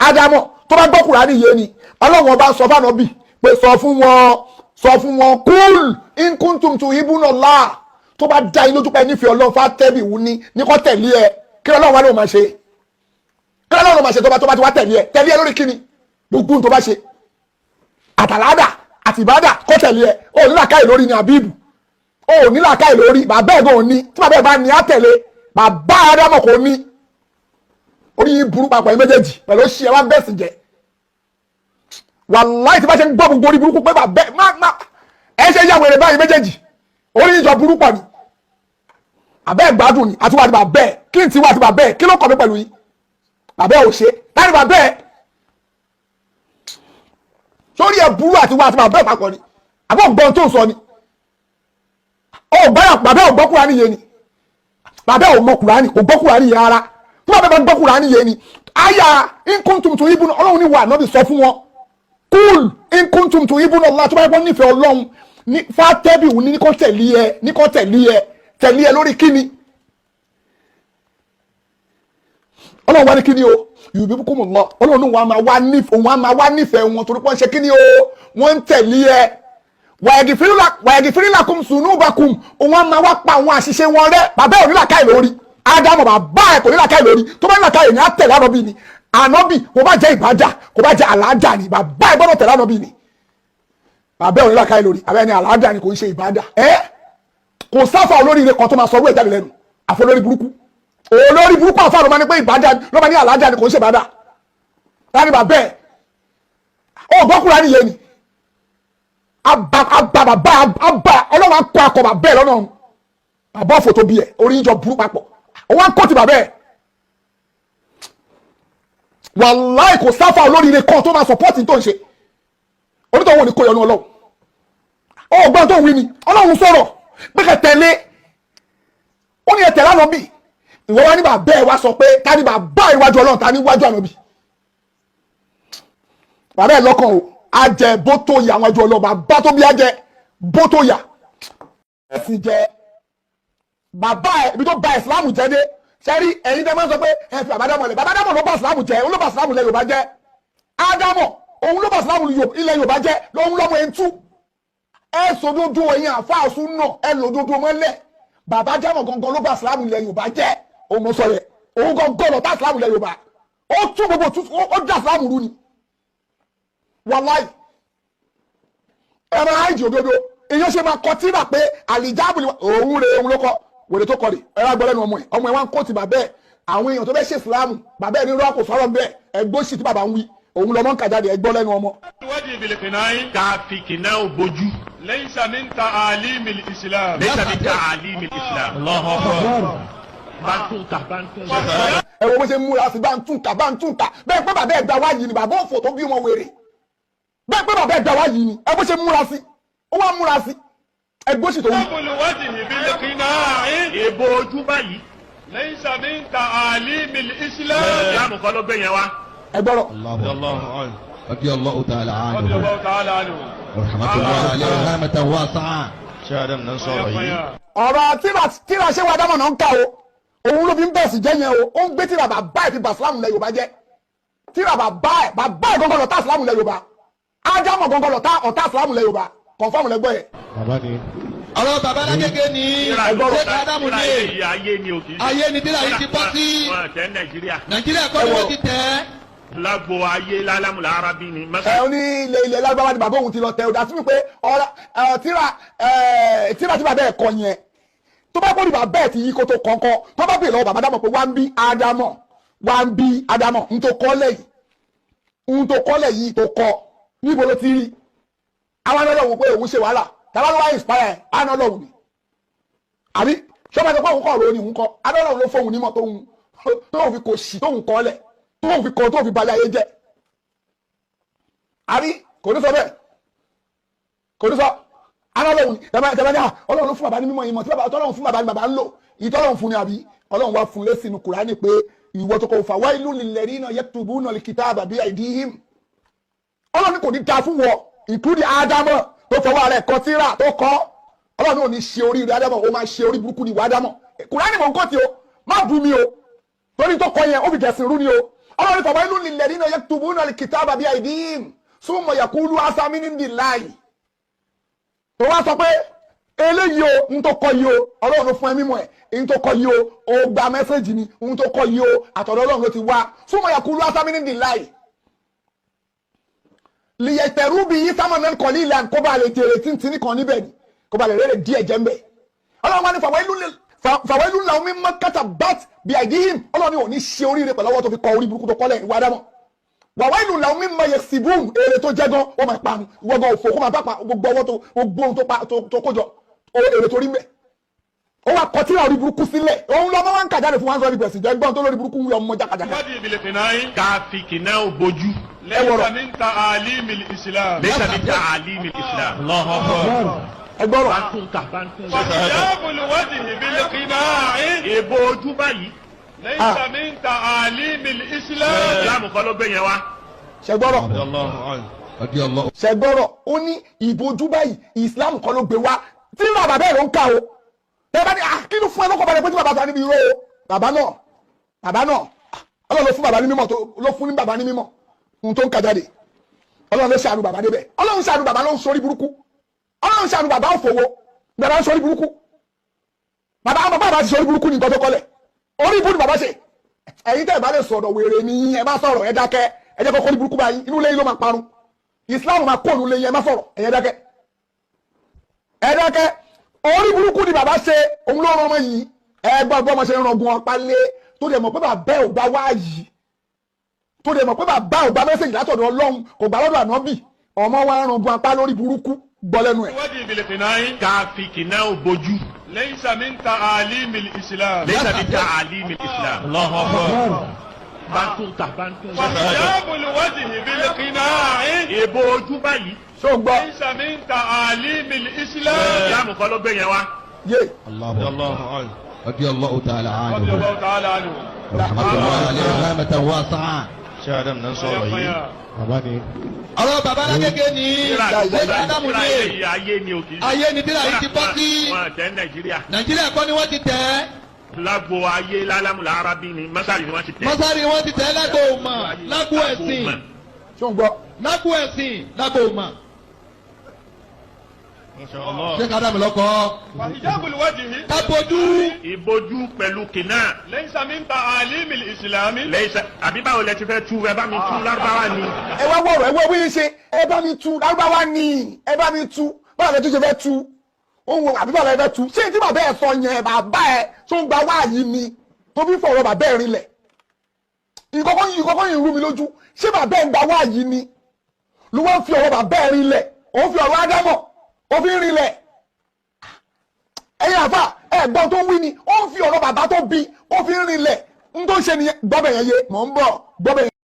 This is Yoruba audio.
Ádámọ̀ tó bá gbọ́ Kùránì yé ni, Ọlọ́run ọba sọ fún Ànábì pé sọ fún wọn قل إن كنتم تحبون الله. Tó bá dá yín lójú pé nífẹ̀ẹ́ Ọlọ́run, فاتبعوني ní kó tẹ̀lé ẹ. Kí Ọlọ́run wá ló máa ṣe? Kí Ọlọ́run máa ṣe tó bá ti wá tẹ̀lé ẹ? Tẹ̀lé ẹ lórí kíni? Gbogbo tó bá ṣe, àtàládà àti ìbádà, kó tẹ̀lé ẹ. Ó ní làákàyè lórí ni àbíbù, ó ní làákàyè lórí. Bàbá ẹ̀ gan ò ní. Tí bàbá ẹ̀ bá ní, á tẹ̀lé. Bàbá Ádámọ̀ kò ní. Orí yìí burú papọ̀ yín méjèèjì pẹ̀lú ó ṣí ẹ wá bẹ́ẹ̀ sì jẹ́. Wàláì, tí bá ṣe ń gbọ́ gbogbo orí burúkú pé bàbá ẹ̀ má má ẹ ṣe yà wèrè báyìí méjèèjì, orí yìí jọ burú pọ̀ ni. Àbẹ́ ẹ̀ gbádùn ni àti wà àti bàbá ẹ̀. Kí n ti wà àti bàbá ẹ̀? Kí ló kọ̀ mí pẹ̀lú yìí? Bàbá ẹ̀ ò ṣe láti bàbá ẹ̀ sórí ẹ̀ burú àti wà àti bàbá ẹ̀ papọ̀ ni. Àbọ̀ gbọ́n tó ń sọ ni ó gbọ́dọ̀. Bàbá ẹ̀ ò gbọ́ Kùránì yé ni. Bàbá ẹ̀ ò mọ Kùránì, kò gbọ́ Kùránì yé rárá. Tó bàbá bá gbọ́ Kùránì yé ni, àyà إن كنتم تحبون, Ọlọ́run ní wà náà bí sọ fún wọn, قل إن كنتم تحبون الله, tó bá yẹ kó nífẹ̀ẹ́ Ọlọ́run ní, فاتبعوني ní kó tẹ̀lé ẹ, ní kó tẹ̀lé ẹ. Tẹ̀lé ẹ lórí kíni? Ọlọ́run wá ní kíni o? يحببكم الله. Ọlọ́run ní òun á máa wá nífẹ̀ẹ́ wọn torí pé wọ́n ṣe kíni o? Wọ́n ń tẹ̀lé ẹ. ويغفر لكم ذنوبكم. Òun á máa wá pa àwọn àṣìṣe wọn rẹ́. Bàbá ẹ̀ ò ní làákàyè lórí. Ádámù, bàbá ẹ̀ kò ní làákàyè lórí. Tó bá ní làákàyè ní, á tẹ̀lé ànábì ni. Ànábì, kò bá jẹ́ ìbájà, kò bá jẹ́ àlàájà ni, bàbá ẹ̀ gbọ́dọ̀ tẹ̀lé ànábì ni. Bàbá ẹ̀ ò ní làákàyè lórí. Àbẹ́ ni àlàájà ni, kò ń ṣe ìbájà. Ẹ́ kò sáfà olóríire kan tó máa sọ owó ẹ̀ jáde lẹ́nu, àfọ olórí burúkú. Olórí burúkú àfa ló máa ní pé ìbájà ló máa ní àlàájà ni, kò ń ṣe ìbájà. Láti bàbá ẹ̀ ó gbọ́ Kùránì yé ni. Aba aba bàbá aba, Ọlọ́run akọ akọ bàbá ẹ̀ lọ́nà ọ̀run. Bàbá ọ̀fọ̀ tó bí ẹ̀, orí ìjọ burú papọ̀, òun á kó ti bàbá ẹ̀. Wàláì, kò sáfà olóríire kan tó máa support tó ń ṣe. Onítọ̀hún ò ní kó yọnu Ọlọ́run. Ó gbọ́n tó ń wí ni. Ọlọ́run sọ̀rọ̀ pé kẹ́ tẹ̀lé. Ó ní ẹ tẹ̀lé Ànábì. Ìwọ wá ní bàbá ẹ wá sọ pé ta ni bàbá ìwájú Ọlọ́run? Ta ní wájú Ànábì? Bàbá ẹ lọ́kàn o, ajẹ bó tó yà àwọn ẹjọ́ Ọlọ́run. Bàbá tó bí ajẹ bó tó yà ẹ̀sìn jẹ bàbá ẹ, ibi tó ba ìsìlámù jẹ dé sẹ́rí. Ẹ̀yin tẹ́ máa ń sọ pé ẹ fi bàbá Ádámọ̀ lẹ̀, bàbá Ádámọ̀ ló ba ìsìlámù jẹ́, òun ló ba ìsìlámù ilẹ̀ Yorùbá jẹ́. Ádámọ̀, òun ló ba ìsìlámù ilẹ̀ Yorùbá jẹ́, lòun lọ́mọ ẹ̀ ń tú. Ẹ sòdodo, ẹ̀yin àfáàsù náà, ẹ lòdodo mọ́lẹ̀. Bàbá Ádámọ̀ gangan ló ba ìsìlámù ilẹ̀ Yorùbá jẹ́. Òun mo sọ yẹ, òun gangan ló ta ìsìlámù ilẹ̀ Yorùbá. Ó tún gbogbo tún, ó dá ìsìlámù rú ni. Wàláì, ẹ máa háìjì òdodo. Èèyàn ṣe máa kọ tíra pé àlìjáàbù ni òun rè, òun ló kọ wèrè tó kọ rè. Ẹ wá gbọ́ lẹ́nu ọmọ ẹ̀. Ọmọ ẹ̀ wá ń kó ti bàbá ẹ̀. Àwọn èèyàn tó fẹ́ ṣe ìsìlámù, bàbá ẹ̀ ní rọ́ọ̀kù sọ̀rọ̀ bẹ́ẹ̀. Ẹ gbó sì tí bàbá ń wí, òun lọ́mọ ń kà jáde. Ẹ gbọ́ lẹ́nu ọmọ. الوجه بالقناع. Ká fi kìnnà ò bójú. ليس من تعاليم الإسلام. ليس من تعاليم الإسلام. الله أكبر. Bá ń tún kà, bá ń tún kà. Ẹ wo bó ṣe ń múra sí, bá ń tún kà, bá ń tún kà. Bẹ́ẹ̀ pé bàbá ẹ̀ gba wáyìí ni. Bàbá òfò tó bí wọn wèrè. Bẹ́ẹ̀ pé bàbá ẹ̀ gba wáyìí ni. Ẹ bó ṣe múra sí, ó wá múra sí. Ẹ gbó sì tó wí. الوجه بالقناع. Èbó ojú báyìí. ليس من تعاليم الإسلام. Ìsìlámù kọ́ ló gbé yẹn wá. Ẹ gbọ́rọ̀. الله الله عنه. رضي الله تعالى رضي عنه. الله تعالى عنه. ورحمة الله عليه رحمة واسعة. Ṣé Adam náà sọ̀rọ̀ yìí? Ọ̀rọ̀ tíra ṣé wàá dámọ̀ náà ń kà o, òun ló fi ń bẹ̀sì jẹ́ yẹn o. Ó ń gbé tíra bàbá ẹ̀ fi bà sílámù lẹ̀ Yorùbá jẹ́. Tíra bàbá ẹ̀, bàbá ẹ̀ gangan lọ̀tá sílámù lẹ̀ Yorùbá. Ádámọ̀ gangan lọ̀tá, ọ̀tá sílámù lẹ̀ Yorùbá. Confirm lẹ́gbọ́ yẹn. Bàbá ni. Ọ̀rọ̀ bàbá lágége ní Tíra ṣé Ádámù tíra ní yìí ayé ni o, kì í ṣe. Ayé ni tíra yìí ti bọ́ sí. Wọn tẹ Nàìjíríà. Nàìjíríà kọ́ ni wọ́n ti tẹ̀ ẹ́. Lágbo ayé lálámùlà arábí ni. Ẹ ó ní ilẹ̀ lágbára ni bàbá òun ti lọ tẹ. Ọ̀dà sí mi pé ọ̀rọ̀ ẹ, tíra ẹ, tíra tí bàbá ẹ̀ kọ yẹn, tó bá kọ́ ni bàbá ẹ̀ ti yí kó tó kọ́ńkọ́, tó bá bèèrè lọ́wọ́ bàbá Ádámọ̀ pé wá ń bí Ádámọ̀, wá ń bí Ádámọ̀, ń tó kọ́ lẹ́yìn, ń tó kọ́ lẹ́yìn tó kọ́, níbo ló ti rí? Àwọn ọlọ́run pé òun ṣe wàhálà tàbá ló wá inspire ẹ̀ àná ọlọ́run ni. Àbí ṣé ọba sọ pé òun kọ́ ọ̀rọ̀ ni òun kọ́? Adọ́lọ́run ló fóun nímọ̀ tóun fi kò sí, tóun kọ́ lẹ̀, tóun fi kọ́, tóun fi balẹ̀ ayé jẹ́. Àbí kò ní sọ bẹ́ẹ̀? Kò ní sọ alọ́lọ́run ni. Tẹ́lẹ̀ tẹ́lẹ̀ ní à Ọlọ́run ló fún bàbá ní mímọ́. Ìmọ̀ tí bàbá tọ́lọ́run fún bàbá ní bàbá ń lò, ìtọ́lọ́run fún ni. Àbí Ọlọ́run wá fún lẹ́sìn ní Kùránì pé ìwọ tó kọ فويل للذين يكتبون الكتاب بأيديهم. Ọlọ́run kò ní da fún wọ, ìkúrì Ádámọ̀ tó fọwọ́ rẹ̀ kọ tírà tó kọ́. Ọlọ́run ò ní ṣe oríire Ádámọ̀, ó máa ṣe orí burúkú ni ìwọ Ádámọ̀. Kùránì mọ̀ nǹkan tí o má bú mi o, torí tó kọ yẹn, ó fi gẹ̀sìn rú ni o. Ọlọ́run fàwọn inú lílẹ̀ nínú yaktubuna al-kitaba bi aydihim summa yaqulu hadha min indillahi. Tó wá sọ pé eléyìí o, ń tó kọ yìí o, Ọlọ́run ló fún ẹ mímọ̀ ẹ̀, ń tó kọ yìí o, ó gba message ni, ń tó kọ yìí o, àtọ̀dọ̀ Ọlọ́run ló ti wá. Summa yaqulu hadha min indillahi. Liyashtaru bihi thamanan qalilan, kó bá lè jèrè tíntìní kan níbẹ̀ ni, kó bá lè rere díẹ̀ jẹ́ ńbẹ̀. Ọlọ́run wá ní fawailun lahum mimma katabat bi aydihim. Ọlọ́run ní òní ṣe oríire pẹ̀lú ọwọ́ tó fi kọ orí burúkú tó kọ́lẹ̀ ìwà dámọ̀. Wawailun lahum mimma yaksibun, èrè tó jẹ́ gan ó máa parun, ìwọ gan òfò kó máa bá pa gbogbo ọwọ́ tó gbogbo ohun tó pa tó kójọ èrè tó rí mẹ́. Ó wá kọ tíra orí burúkú sílẹ̀, òun lọ́mọ wá ń kà jáde fún one hundred percent ẹgbọ́n tó lórí burúkú ń wí ọmọ jákàjáká. الوجه بالقناع Ká fi kìnnà ò bójú. ليس من تعاليم الإسلام. ليس من تعاليم الإسلام. Ẹgbọ́rọ̀. Bá ń tún kà, bá ń tún kà. وحجاب الوجه بالقناع Èbó ojú báyìí. ليس من تعاليم الإسلام. Ìsìlámù kọ́ ló gbé yẹn wá. Ṣẹgbọ́rọ̀. Radiyallahu. Ṣẹgbọ́rọ̀, ó ní ìbojú báyìí, Islam kọ́ ló gbé wá. Tí bàbá bẹ́ẹ̀ ló ń kà o, ẹ bá ní kí ló fún ẹ lọ́kọ̀ balẹ̀ pé tí bàbá sọ níbi irọ́ o, bàbá náà, bàbá náà, Ọlọ́run ló fún bàbá ní mímọ̀, tó ló fún ní bàbá ní mímọ̀ ohun tó ń ka jáde. Ọlọ́run ló ṣàánú bàbá débẹ̀. Ọlọ́run ṣàánú bàbá ló ń sọrí burúkú. Ọlọ́run ṣàánú bàbá òfòwò, bàbá ń sọrí burúkú. Bàbá bàbá ti sọrí burúkú ní nǹkan tó kọ́lẹ̀, orí ibú ni bàbá ṣe. Ẹ̀yin tẹ́ ẹ bá lè sọ̀rọ̀, wèrè ni ẹ bá sọ̀rọ̀, ẹ dákẹ́. Ẹ jẹ́ kọ́kọ́ ní burúkú báyìí, inú ilé yìí ló máa parun. Islam máa kó ònú ilé yẹn. Ẹ má sọ̀rọ̀, ẹ̀yẹ dákẹ́, ẹ dákẹ́. Orí burúkú ni bàbá ṣe, òun ló rán ọmọ yìí. Ẹ gbọ́ bí ọmọ ṣe ń rangun ọpá lé, tó dẹ̀ mọ̀ pé bàbá ẹ̀ ò gbá wá yìí, tó dẹ̀ mọ̀ pé bàbá ò gbá message látọ̀dọ̀ Ọlọ́run, kò gbà lọ́dọ̀ ànábì. Ọmọ wa ń rangun apá lórí burúkú, gbọ́ lẹ́nu ẹ̀. الوجه بالقناع Ká fi kìnnà ò bójú. ليس من تعاليم الإسلام. ليس من تعاليم الإسلام. Bá ń tún kà, bá ń tún kà. وحجاب الوجه بالقناع Èbó ojú báyìí. Ṣó ń gbọ́? ليس من تعاليم الإسلام. Ìsìlámù kọ́ ló gbé yẹn wá. Yé. Radiyallahu ta'ala رضي anhu. الله تعالى عنه. Rahmatullahi alayhi rahmatan wasi'a. Ṣé Adam náà ń sọ̀rọ̀ yìí? Ọ̀rọ̀ bàbá alágége ní. Tíra Ṣé Ádámù tíra ní. eléyìí ayé ni o kì í ṣe. Ayé ni tíra yìí ti bọ́ sí. Wọn tẹ Nàìjíríà. Nàìjíríà kọ́ ni wọ́n ti tẹ̀ ẹ́. Lágbo ayé lálámùlà arábí ni mọ́sálì ni wọ́n ti tẹ̀. Mọ́sárì wọ́n ti tẹ̀ ẹ́ lágbo òmà, lágbo ẹ̀sìn, Ṣó ń gbọ́? lágbo ẹ̀sìn, lágbo òmà. Ṣé Ádámù lọ́kọ́? وحجاب الوجه Kábojú. Ìbojú pẹ̀lú kìnnà. ليس من تعاليم الإسلام. Lẹ́yìn àbí báwo lẹ ti fẹ́ tú? Ẹ bá mi tú lárúbáwá ni. Ẹ wá wọ̀rọ̀, ẹ wọ wí ṣe, ẹ bá mi tú lárúbáwá ni, ẹ bá mi tú. Báwo lẹ tún ṣe fẹ́ tú òun? Àbí báwo lẹ fẹ́ tú? Ṣé tí bàbá ẹ sọ yẹn, bàbá ẹ tó ń gba wáàyí ni tó fi fọ̀rọ̀ bàbá ẹ rinlẹ̀? Ìkọ́kọ́ yìí rú mi lójú. Ṣé bàbá ẹ ń gba wáàyí ni ló wá ń fi ọ̀rọ̀ bàbá ẹ rinlẹ̀? Òun fi ọ̀rọ̀ Ádámọ̀, ó fi ń rinlẹ̀. Ẹ̀yin àfà, ẹ̀gbọ́n tó ń wí ni, ó ń fi ọ̀rọ̀ bàbá tó bí, ó fi ń rinlẹ̀. Ń tó ń ṣe nìyẹn. Gbọ́bẹ̀ yẹn yé, mò ń bọ̀, gbọ́bẹ̀ yẹn.